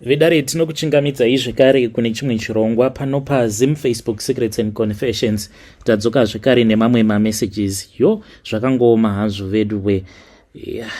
Vedare, tinokuchingamidzai zvekare kune chimwe chirongwa pano paZim Facebook Secrets and Confessions. Tadzoka zvekare nemamwe mamessages. Yo, zvakangooma hazvo vedu we. Yeah.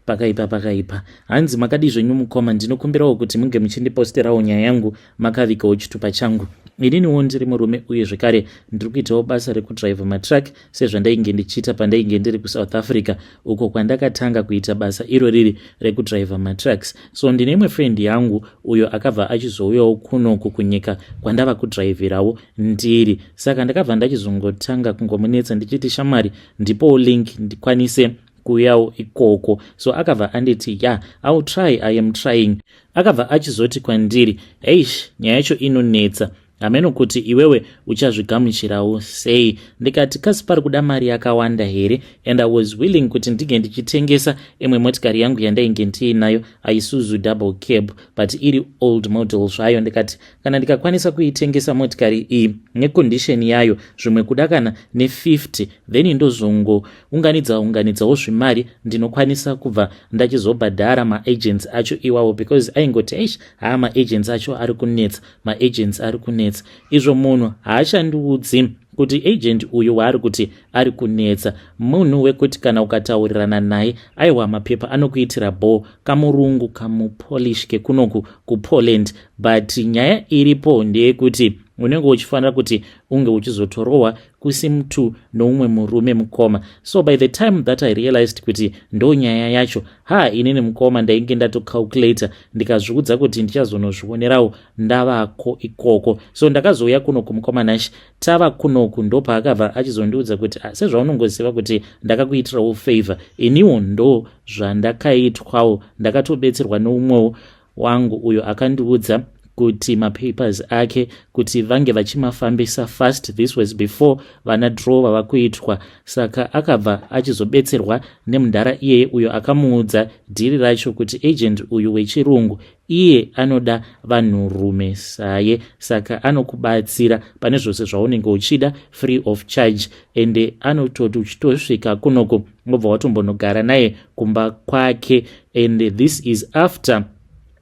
Pakaipa, pakaipa. Hanzi, "Makadi zvenyu mukoma? Ndinokumbirawo kuti munge muchindiposterawo nyaya yangu makavigawo chitupa changu. Ininiwo ndiri murume uye zvekare ndiri kuitawo basa rekudhiraivha matruck sezvandainge ndichiita pandainge ndiri kuSouth Africa, uko kwandakatanga kuita basa iro riri rekudhiraivha matrucks. So ndine imwe friend yangu uyo akabva achizouyawo kunoku kunyika kwandava kudhiraivhirawo ndiri. Saka ndakabva ndachizongotanga kungomunetsa ndichiti, 'Shamwari, ndipowo link ndikwanise kuuyawo ikoko.' So akabva anditi, 'Ya, I will try, I am trying.' Akabva achizoti kwandiri, 'Eish, nyaya yacho inonetsa, hameno kuti iwewe uchazvigamuchirawo sei.' Ndikati, 'Kasi pari kuda mari yakawanda here?' And I was willing kuti ndinge ndichitengesa imwe motikari yangu yandainge ndiinayo, Isuzu double cab, but iri old model zvayo. Ndikati kana ndikakwanisa kuitengesa motikari iyi necondition yayo, zvimwe kuda kana ne50, then ndozongounganidza unganidzawo zvimari, ndinokwanisa kubva ndachizobhadhara maagents acho iwawo." Because aingoti, "Eish, haa, maagents acho ari kunetsa, maagents ari kunetsa." Izvo munhu haachandiudzi kuti agent uyu waari kuti ari kunetsa munhu wekuti kana ukataurirana naye, aiwa, mapepa anokuitira bo, kamurungu kamuPolish kekunoku kuPoland. But nyaya iripo ndeyekuti unenge uchifanira kuti unge uchizotorohwa kusim2 noumwe murume, mukoma. So by the time that I realized kuti ndo nyaya yacho, ha, inini mukoma ndainge ndatocalculata, ndikazviudza kuti ndichazonozvionerawo ndavako ikoko. So ndakazouya kunoku, mukoma Nash. Tava kunoku ndopaakabva achizondiudza kuti, ah, sezvaunongoziva kuti ndakakuitirawo favor, iniwo ndo zvandakaitwawo. Ndakatobetserwa neumwewo wangu uyo akandiudza kuti mapapers ake kuti vange vachimafambisa fast." This was before vana draw vava kuitwa. Saka akabva achizobetserwa nemudhara iyeye uyo akamuudza dhiri racho, kuti agent uyu wechirungu iye anoda vanhurume saye, saka anokubatsira pane zvose zvaunenge uchida free of charge, ende anototi uchitosvika kunoko wobva watombonogara naye kumba kwake, and this is after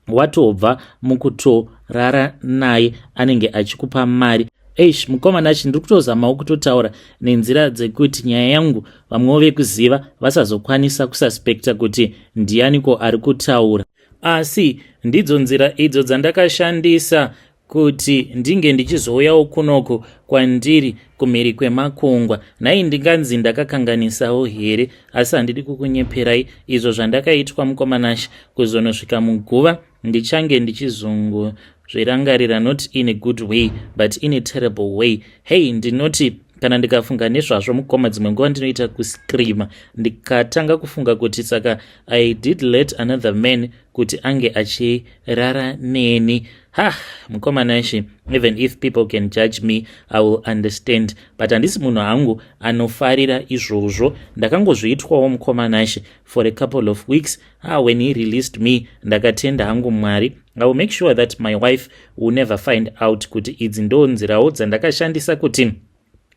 watobva mukutorara naye, anenge achikupa mari. Eish, mukoma Nash, ndiri kutozamawo kutotaura nenzira dzekuti nyaya yangu vamwewo vekuziva vasazokwanisa kususpecta kuti ndianiko ari kutaura, asi ndidzo nzira idzo dzandakashandisa kuti ndinge ndichizouyawo kunoku kwandiri kumhiri kwemakungwa. Nhai, ndinganzi ndakakanganisawo here? Asi handidi kukunyeperai, izvo zvandakaitwa, mukoma Nash, kuzonosvika muguva ndichange ndichizongozvirangarira, not in a good way but in a terrible way. Hei, ndinoti kana ndikafunga nezvazvo, mukoma, dzimwe nguva ndinoita kuscreama, ndikatanga kufunga kuti saka I did let another man kuti ange achirara neni. Ha, mukoma Nashi, even if people can judge me, I will understand, but handisi munhu hangu anofarira izvozvo. Ndakangozviitwawo, mukoma Nashi, for a couple of weeks. Ah, when he released me, ndakatenda hangu Mwari. I will make sure that my wife will never find out kuti idzi ndo nzirawo dzandakashandisa kuti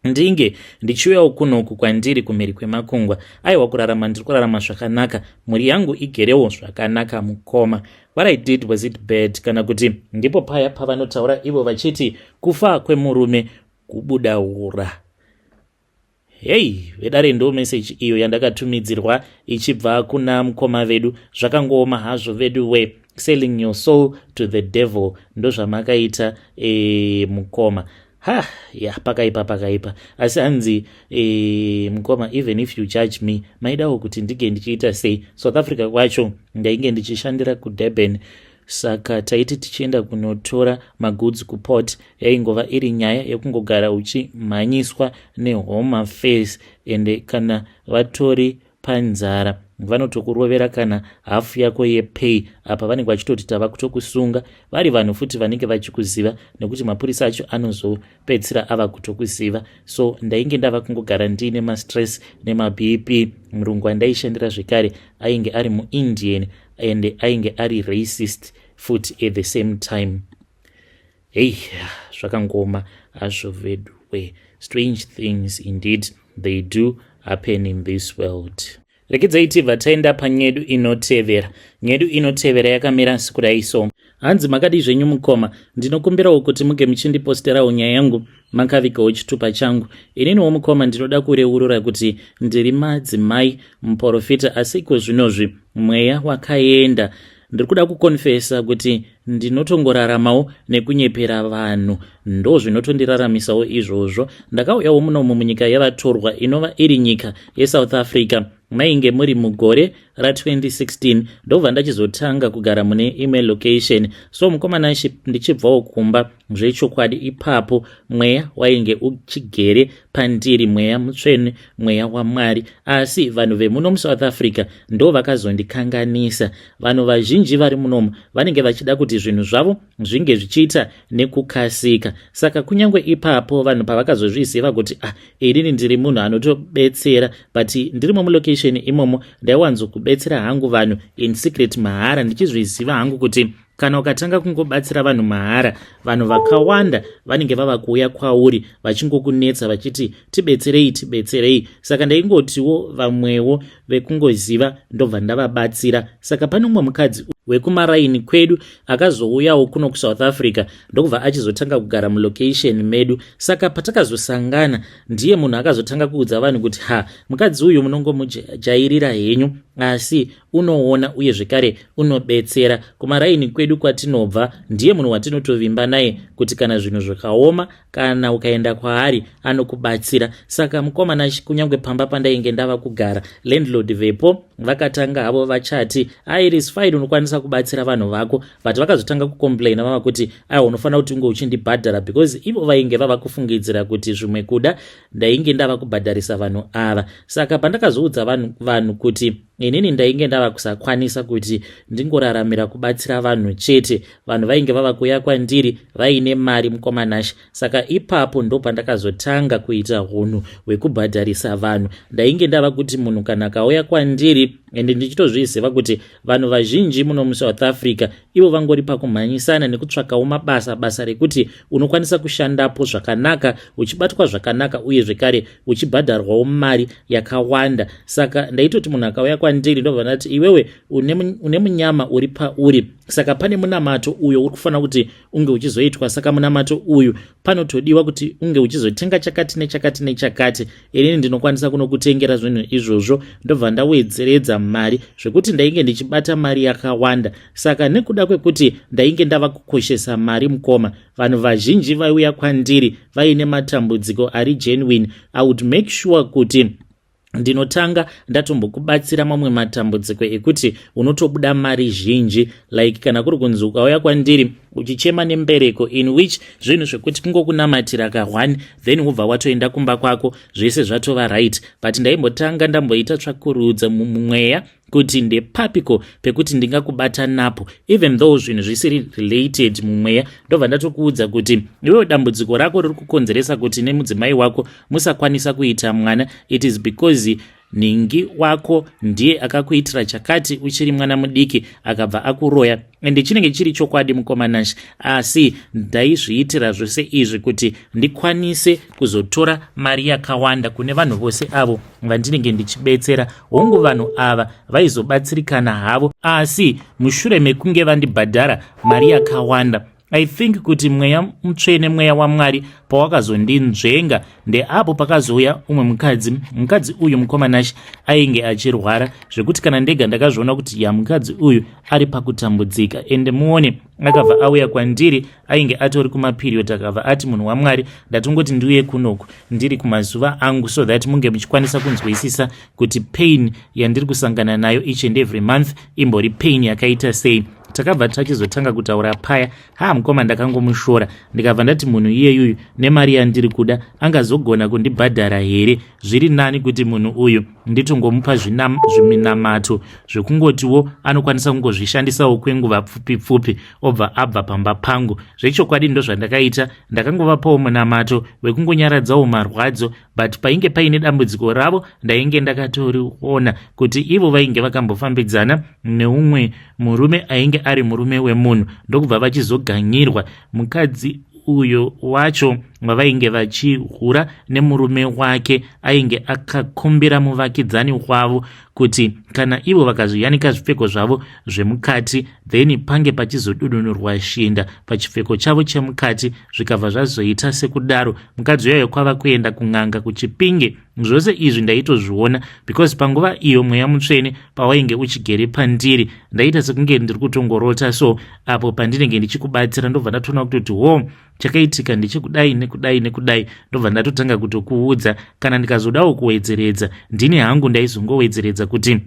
ndinge ndichiuyawo kunoku kwandiri kumhiri kwemakungwa. Aiwa, kurarama ndiri kurarama zvakanaka, mhuri yangu igerewo zvakanaka, mukoma. What I did, was it bad? Kana kuti ndipo paya pavanotaura ivo vachiti kufa kwemurume kubuda ura? Hei, vedare, ndo meseji iyo yandakatumidzirwa ichibva kuna mukoma vedu. Zvakangooma hazvo vedu we. Selling your soul to the devil, ndozvamakaita, mukoma. Ha, ya, pakaipa, pakaipa. Asi hanzi, mukoma, even if you judge me, maidawo kuti ndinge ndichiita sei? South Africa kwacho ndainge ndichishandira kuDurban, saka taiti tichienda kunotora magoods kuport, yaingova iri nyaya yekungogara uchimhanyiswa neHome Affairs, ende kana vatori panzara vanotokurovera kana hafu yako yepay. Apa vanenge vachitoti tava kutokusunga, vari vanhu futi vanenge vachikuziva, nekuti mapurisa acho anozopedzisira ava kutokuziva. So ndainge ndava kungogara ndiine mastress nemaBP. Murungu andaishandira zvekare ainge ari muIndian and ainge ari racist futi at the same time. Hei, zvakangoma hazvo veduwe. Strange things indeed, they do happen in this world. Rekedzai tibva taenda panyedu inotevera. Nyedu inotevera yakamira sekudai so. Hanzi makadii zvenyu mukoma, ndinokumbirawo kuti muge muchindiposterawo nyaya yangu makavigawo chitupa changu. Ininiwo mukoma ndinoda kureurura kuti ndiri madzimai muporofita, asi iko zvinozvi mweya wakaenda. Ndiri kuda kukonfesa kuti ndinotongoraramawo nekunyepera vanhu, ndo zvinotondiraramisawo izvozvo. Ndakauyawo munomu munyika yevatorwa inova iri nyika yeSouth Africa, mainge muri mugore ra2016, ndobva ndachizotanga kugara mune imwe location. So mukomana, ndichibvawo kumba zvechokwadi ipapo mweya wainge uchigere pandiri, mweya mutsvene, mweya waMwari. Asi vanhu vemuno muSouth Africa ndo vakazondikanganisa. Vanhu vazhinji vari munomu vanenge vachida kuti zvinhu zvavo zvinge zvichiita nekukasika. Saka kunyange ipapo vanhu pavakazozviziva kuti ah, inini ndiri munhu anotobetsera, but ndirimo mulocation imomo, ndaiwanzokubetsera hangu vanhu in secret mahara, ndichizviziva hangu kuti kana ukatanga kungobatsira vanhu mahara, vanhu vakawanda vanenge vava kuuya kwauri vachingokunetsa vachiti tibetserei, tibetserei. Saka ndaingotiwo vamwewo vekungoziva ndobva ndavabatsira. Saka pane umwe mukadzi wekumaraini kwedu akazouyawo kuno kuSouth Africa, ndokubva achizotanga kugara mulocation medu. Saka patakazosangana, ndiye munhu akazotanga kuudza vanhu kuti ha, mukadzi uyu munongomujairira henyu, asi unoona uye zvekare unobetsera. Kumaraini kwedu kwatinobva, ndiye munhu watinotovimba naye kuti kana zvinhu zvikaoma, kana ukaenda kwaari anokubatsira. Saka mukomana, kunyange pamba pandainge ndava kugara, landlord vepo vakatanga havo vachati, "It is fine, unokwanisa kubatsira vanhu vako," but vakazotanga kucomplaina vava kuti, "Aiwa, unofanira kuti unge uchindibhadhara," because ivo vainge vava kufungidzira kuti zvimwe kuda ndainge ndava kubhadharisa vanhu ava. Saka pandakazoudza vanhu kuti inini ndainge ndava kusakwanisa kuti ndingoraramira kubatsira vanhu chete, vanhu vainge vava kuuya kwandiri vaine mari, mukomanashe. Saka ipapo ndo pandakazotanga kuita unhu hwekubhadharisa vanhu. Ndainge ndava kuti munhu kana akauya kwandiri, ende ndichitozviziva kuti vanhu vazhinji muno muSouth Africa ivo vangori pakumhanyisana nekutsvakawo mabasa, basa rekuti unokwanisa kushandapo zvakanaka, uchibatwa zvakanaka, uye zvekare uchibhadharwawo mari yakawanda. Saka ndaitoti munhu akauya kwandiri, ndobva ndati, "Iwewe une munyama uri pauri, saka pane munamato uyo uri kufanira kuti unge uchizoitwa. Saka munamato uyu panotodiwa kuti unge uchizotenga chakati nechakati nechakati. Inini ndinokwanisa kunokutengera zvinhu izvozvo." Ndobva ndawedzeredza mari zvekuti ndainge ndichibata mari yakawanda. Saka nekuda kwekuti ndainge ndava kukoshesa mari, mukoma, vanhu vazhinji vaiuya kwandiri vaine matambudziko ari genuine. I would make sure kuti ndinotanga ndatombokubatsira mamwe matambudziko ekuti unotobuda mari zhinji, like kana kuri kunzi ukauya kwandiri uchichema nembereko, in which zvinhu zvekuti kungokunamatira ka1, then wobva watoenda kumba kwako, zvese zvatova right. But ndaimbotanga ndamboita tsvakurudza mumweya kuti ndepapiko pekuti ndingakubata napo, even though zvinhu zvisiri related mumweya. Ndobva ndatokuudza kuti iwewe dambudziko rako riri kukonzeresa kuti nemudzimai wako musakwanisa kuita mwana, it is because nhingi wako ndiye akakuitira chakati uchiri mwana mudiki, akabva akuroya. Ende chinenge chiri chokwadi, mukomanashi, asi ndaizviitira zvose izvi kuti ndikwanise kuzotora mari yakawanda kune vanhu vose avo vandinenge ndichibetsera. Hongu, vanhu ava vaizobatsirikana havo, asi mushure mekunge vandibhadhara mari yakawanda. I think kuti mweya mutsvene, mweya waMwari pawakazondinzvenga, ndeapo pakazouya umwe mukadzi. Mukadzi uyu, mukomanashi, ainge achirwara zvekuti kana ndega ndakazviona kuti ya, mukadzi uyu ari pakutambudzika. Ende muone, akabva auya kwandiri, ainge atori kumaperiod. Akabva ati, "Munhu waMwari, ndatongoti ndiuye kunoku ndiri kumazuva angu so that munge muchikwanisa kunzwisisa kuti pain yandiri kusangana nayo each and every month imbori pain yakaita sei." Takabva tachizotanga kutaura paya. Ha, mukoma, ndakangomushora, ndikabva ndati, "Munhu iyeyuyu nemari yandiri kuda angazogona kundibhadhara here? Zviri nani kuti munhu uyu nditongomupa zviminamato zvekungotiwo anokwanisa kungozvishandisawo kwenguva pfupi pfupi, obva abva pamba pangu." Zvechokwadi ndozvandakaita. Ndakangovapawo munamato wekungonyaradzawo marwadzo, but painge paine dambudziko ravo ndainge ndakatoriona kuti ivo vainge vakambofambidzana neumwe murume ainge ari murume wemunhu, ndokubva vachizoganyirwa. Mukadzi uyo wacho wavainge vachihura nemurume wake ainge akakumbira muvakidzani wavo kuti kana ivo vakazoyanika zvipfeko zvavo zvemukati, then pange pachizodudunurwa shinda pachipfeko chavo chemukati. Zvikabva zvazoita sekudaro, mukadzi uyayo kwava kuenda kun'anga kuChipinge. Zvose izvi ndaitozviona because panguva iyo mweya mutsvene pawainge uchigere pandiri, ndaita sekunge ndiri kutongorota. So apo pandinenge ndichikubatsira, ndobva ndatoona kutoti ho, chakaitika ndechekudai nekudai nekudai, ndobva ndatotanga kutokuudza. Kana ndikazodawo kuwedzeredza, ndini hangu ndaizongowedzeredza kuti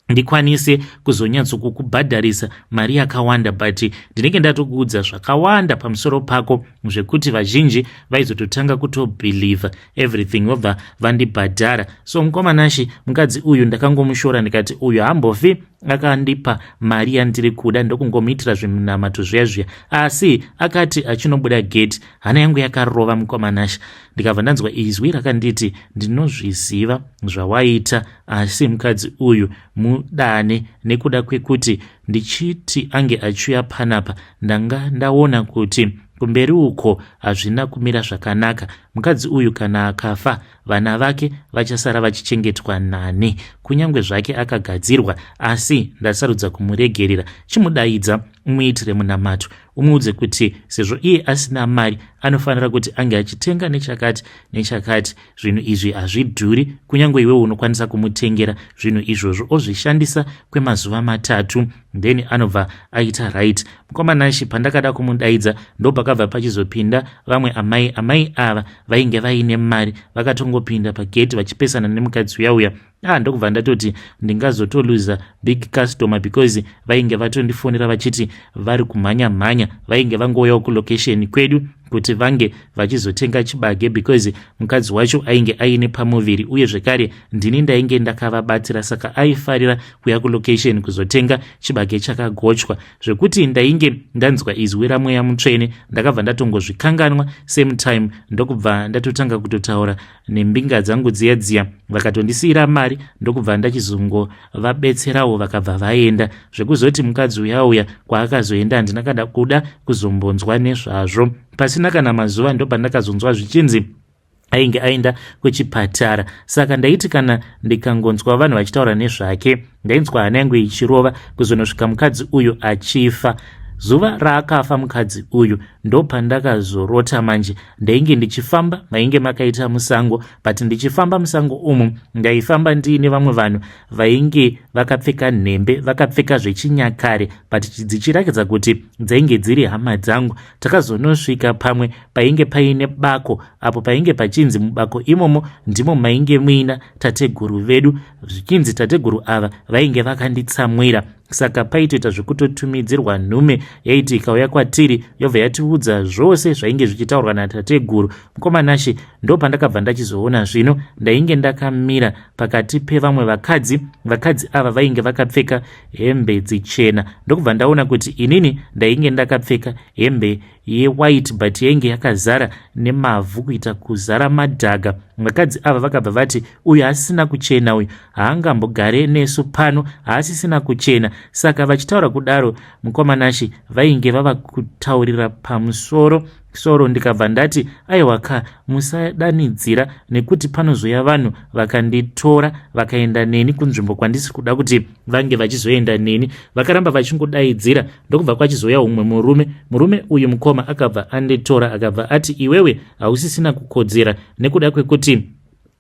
ndikwanise kuzonyatsokukubhadharisa mari yakawanda, but ndinenge ndatokuudza zvakawanda pamusoro pako zvekuti vazhinji vaizototanga kutobelieva everything, vobva vandibhadhara. So mukomanashi, mukadzi uyu ndakangomushora, ndikati uyu hambofi akandipa mari yandiri kuda, ndokungomuitira zvimunamato zviya zviya. Asi akati achinobuda gate, hana yangu yakarova, mukomanashi. Ndikabva ndanzwa izwi rakanditi, "Ndinozviziva zvawaita, asi mukadzi uyu mudane, nekuda kwekuti ndichiti ange achiuya panapa, ndanga ndaona kuti kumberi uko hazvina kumira zvakanaka. Mukadzi uyu kana akafa, vana vake vachasara vachichengetwa nani? Kunyange zvake akagadzirwa, asi ndasarudza kumuregerera. Chimudaidza, umuitire munamato, umuudze kuti sezvo iye asina mari, anofanira kuti ange achitenga nechakati nechakati. Zvinhu izvi hazvidhuri, kunyange iwewe unokwanisa kumutengera zvinhu izvozvo, ozvishandisa kwemazuva 3, then anobva aita right." Mukomanashi, pandakada kumudaidza, ndopakabva pachizopinda vamwe amai. Amai ava vainge vaine mari, vakatongopinda pageti vachipesana nemukadzi uya uya. Ah, ndokubva ndatoti ndingazotoluza big customer because vainge vatondifonera vachiti vari kumhanya mhanya, vainge vangouyawo kulocation kwedu kuti vange vachizotenga chibage because mukadzi wacho ainge aine pamuviri, uye zvekare ndini ndainge ndakavabatsira, saka aifarira kuya kulocation kuzotenga chibage chakagochwa. Zvekuti ndainge ndanzwa izwi ramweya mutsvene, ndakabva ndatongozvikanganwa same time, ndokubva ndatotanga kutotaura nembinga dzangu dziya dziya. Vakatondisiyira mari, ndokubva ndachizongovabetserawo, vakabva vaenda. Zvekuzoti mukadzi uya uya kwaakazoenda, handina kada kuda kuzombonzwa nezvazvo. Pasina kana mazuva, ndopandakazonzwa zvichinzi ainge aenda kuchipatara. Saka ndaiti kana ndikangonzwa vanhu vachitaura nezvake, ndainzwa hana yangu ichirova kuzonosvika mukadzi uyu achifa. Zuva raakafa mukadzi uyu, ndopandakazorota manje. Ndainge ndichifamba mainge makaita musango, but ndichifamba musango umu, ndaifamba ndiine vamwe vanhu vainge vakapfeka nhembe, vakapfeka zvechinyakare, but dzichirakidza kuti dzainge dziri hama dzangu. Takazonosvika pamwe painge paine bako, apo painge pachinzi mubako imomo ndimo mainge muina tateguru vedu, zvichinzi tateguru ava vainge vakanditsamwira, saka paitoita zvekutotumidzirwa nhume yaiti ikauya kwatiri, yobva yatiudza zvose zvainge zvichitaurwa natateguru. Mukomanashi, ndopandakabva ndachizoona zvino ndainge ndakamira pakati pevamwe vakadzi. Vakadzi ava vainge vakapfeka hembe dzichena, ndokubva ndaona kuti inini ndainge ndakapfeka hembe yewhite, but yainge yakazara nemavhu, kuita kuzara madhaga. Vakadzi ava vakabva vati, "Uyu asina kuchena uyu haangambogare nesu pano, haasisina kuchena." Saka vachitaura kudaro, mukomanashi, vainge vava kutaurira pamusoro soro. Ndikabva ndati, "Aiwa ka, musadanidzira, nekuti panozoya vanhu vakanditora vakaenda neni kunzvimbo kwandisi kuda kuti vange vachizoenda neni." Vakaramba vachingodaidzira, ndokubva kwachizouya umwe murume. Murume uyu, mukoma, akabva anditora, akabva ati, "Iwewe hausisina kukodzera nekuda kwekuti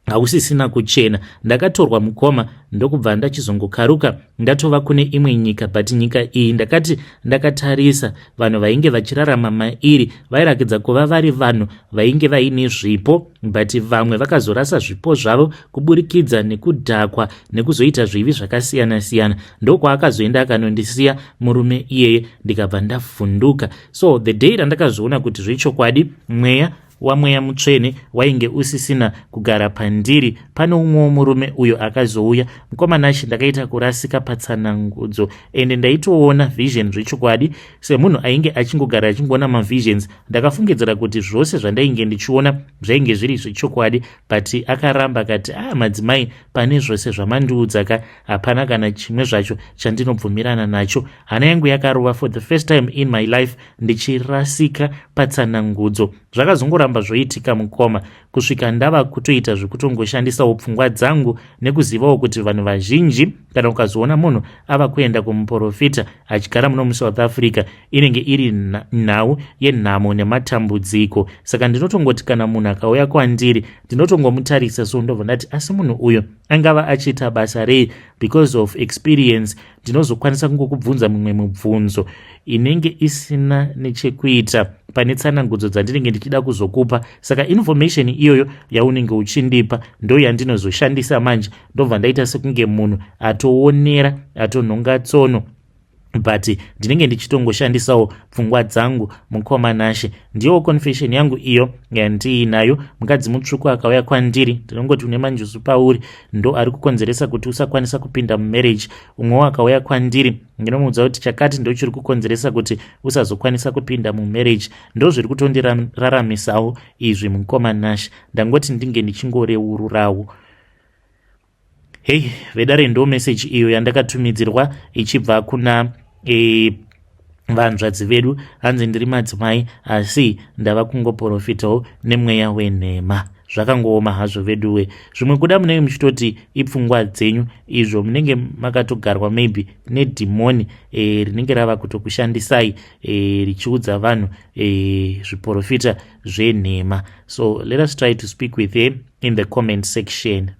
hausisina kuchena." Ndakatorwa, mukoma, ndokubva ndachizongokaruka ndatova kune imwe nyika, but nyika iyi ndakati ndakatarisa vanhu vainge vachirarama mairi, vairakidza kuva vari vanhu vainge vaine zvipo, but vamwe vakazorasa zvipo zvavo kuburikidza nekudhakwa nekuzoita zvivi zvakasiyana-siyana. Ndokwaakazoenda akanondisiya murume iyeye, ndikabva ndavhunduka. So the day randakazoona kuti zvechokwadi mweya wamweya mutsvene wainge usisina kugara pandiri, pane umwewo murume uyo akazouya. Mukomanashi, ndakaita kurasika patsanangudzo, ende ndaitoona vision zvechokwadi. Semunhu ainge achingogara achingoona mavisions, ndakafungidzira kuti zvose zvandainge ndichiona zvainge zviri zvechokwadi, but akaramba akati, "A ah, madzimai, Pane zvose zvamandiudza ka, hapana kana chimwe zvacho chandinobvumirana nacho. Hana yangu yakarova for the first time in my life ndichirasika patsanangudzo. Zvakazongoramba zvoitika, mukoma, kusvika ndava kutoita zvekutongoshandisawo pfungwa dzangu, nekuzivawo kuti vanhu vazhinji, kana ukazoona munhu ava kuenda kumuprofita achigara muno muSouth Africa, inenge iri nhau yenhamo nematambudziko. Saka ndinotongoti kana munhu akauya kwandiri, ndinotongomutarisa so, ndobva ndati, asi munhu uyu angava achiita basa rei? Because of experience, ndinozokwanisa kungokubvunza mumwe mubvunzo inenge isina nechekuita pane tsanangudzo dzandinenge ndichida kuzokupa. Saka information iyoyo yaunenge uchindipa ndo yandinozoshandisa manje, ndobva ndaita sekunge munhu atoonera, atonhonga tsono, but ndinenge ndichitongoshandisawo pfungwa dzangu. Mukoma Nashe, ndiyo confession yangu iyo yandiinayo. Mukadzi mutsvuku akauya kwandiri, ndinongoti une manjuzu pauri, ndo ari kukonzeresa kuti usakwanisa kupinda mumarriage. Umwewo akauya kwandiri, ndinomuudza kuti chakati ndo chiri kukonzeresa kuti usazokwanisa kupinda mumarriage. Ndo zviri kutondiraramisawo izvi, mukoma Nashe. Ndangoti ndinge ndichingoreururawo. Hei vedare, ndo meseji iyo yandakatumidzirwa ichibva kuna vanzvadzi vedu. Hanzi ndiri madzimai, asi ndava kungoprofitawo nemweya wenhema. Zvakangooma hazvo veduwe. Zvimwe kuda munenge muchitoti ipfungwa dzenyu, izvo munenge makatogarwa maybe nedhimoni rinenge rava kutokushandisai richiudza vanhu zviprofita zvenhema. So let us try to speak with her in the comment section.